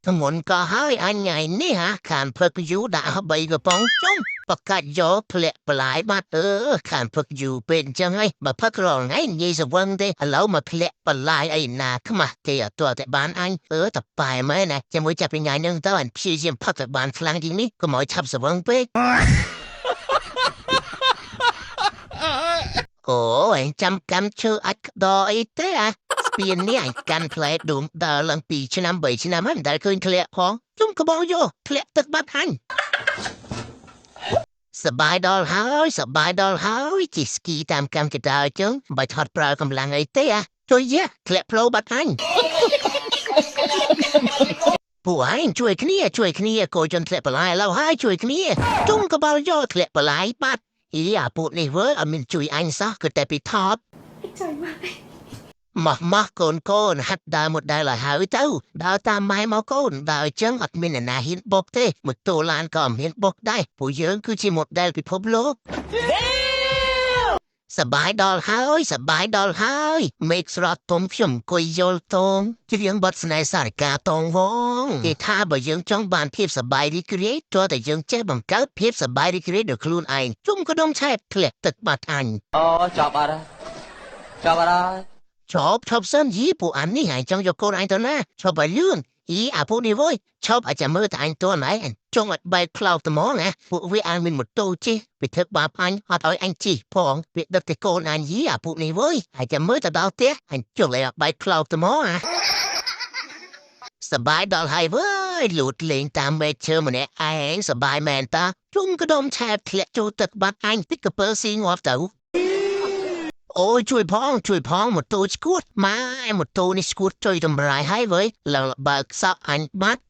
ធ្ងន់ក៏ហើយអញថ្ងៃនេះហាខានផឹកយូរដាក់3កំប៉ុងជុំបកាច់យកធ្លាក់បន្លាយបាត់អឺខានផឹកយូរពេកអញ្ចឹងហើយបើផឹករាល់ថ្ងៃនិយាយស្វឹងទេឥឡូវមកធ្លាក់បន្លាយអីណាខ្មាស់គេអត់ទាល់តែបានអញអឺតប៉ែមែនណាជាមួយចាប់ពីថ្ងៃហ្នឹងទៅអញព្យាយាមផឹកឲ្យបានខ្លាំងជាងនេះកុំឲ្យឆាប់ស្វឹងពេក អូអញចាំកាន់ឈើអាចក្តអីទេអាស្ពាននេះអញកាន់ផ្លែដួងដើរឡើង2ឆ្នាំ3ឆ្នាំហើយមិនដែលឃើញធ្លាក់ផងជុំក្បងយកធ្លាក់ទឹកបាត់អញសបាយដល់ហើយសបាយដល់ហើយជិះស្គីតាមកម្មកដាចឹងបើថត់ប្រើកម្លាំងអីទេអាជួយយ៉ាធ្លាក់ផ្លូវបាត់អញពួកឯងជួយគ្នាជួយគ្នាកូនជនធ្លាក់បន្លាយឥឡូវហើយជួយគ្នាជុំក្បាលយកធ្លាក់បន្លាយបាត់អីអាពួកនេះវើអត់មានជួយអញសោះគឺតែពីថត ចុយមក ម៉ោះម៉ោះកូនកូនហាត់ដើរមកដែលឲ្យហើយទៅដើរតាមម៉ែមកកូនដើរអញ្ចឹងអត់មានអ្នកណាហ៊ានបុកទេម៉ូតូឡានក៏អត់មានបុកដែរពួកយើងគឺជា model ពិភពលោកសបាយដល់ហើយសបាយដល់ហើយមេឃស្រត់ទុំខ្ញុំអង្គុយយល់តងច្រៀងបទស្នេហ៍សារិកាតងវងគេថាបើយើងចង់បានភាពសប្បាយរីករាយទាល់តែយើងចេះបង្កើតភាពសប្បាយរីករាយដោយខ្លួនឯងជុំក្ដុំឆែបធ្លាក់ទឹកបាត់អញ អូចប់អត់ហើយចប់អត់ហើយ ឈប់ឈប់សិនយីពួកអាននេះឯងចង់យកកូនឯងទៅណាឈប់ឲ្យលឿនយីអាពួកនេះវើយឈប់អាចមើលតែអញតន់ឯងចង់ឲ្យបែកខ្លោបត្មងណាពួកវាអានមានម៉ូតូជិះវាធ្វើបាបអញអត់ឲ្យអញជិះផងវាដឹកតែកូនអញយីអាពួកនេះវើយអាចមើលទៅដល់ផ្ទះអញចង់ឲ្យបែកខ្លោបត្មងណាសបាយដល់ហើយវើយលូតលេងតាមមេឃឈើម្នាក់ឯងសបាយមែនតាជុំក្ដុំឆែបធ្លាក់ចូលទឹកបាត់អញតិចកពើស៊ីងាប់ទៅ អូយជួយផងជួយផងម៉ូតូស្គួតម៉ែម៉ូតូនេះស្គួតជួយតម្រាយហើយវើយឡើងបើកសក់អញបាត់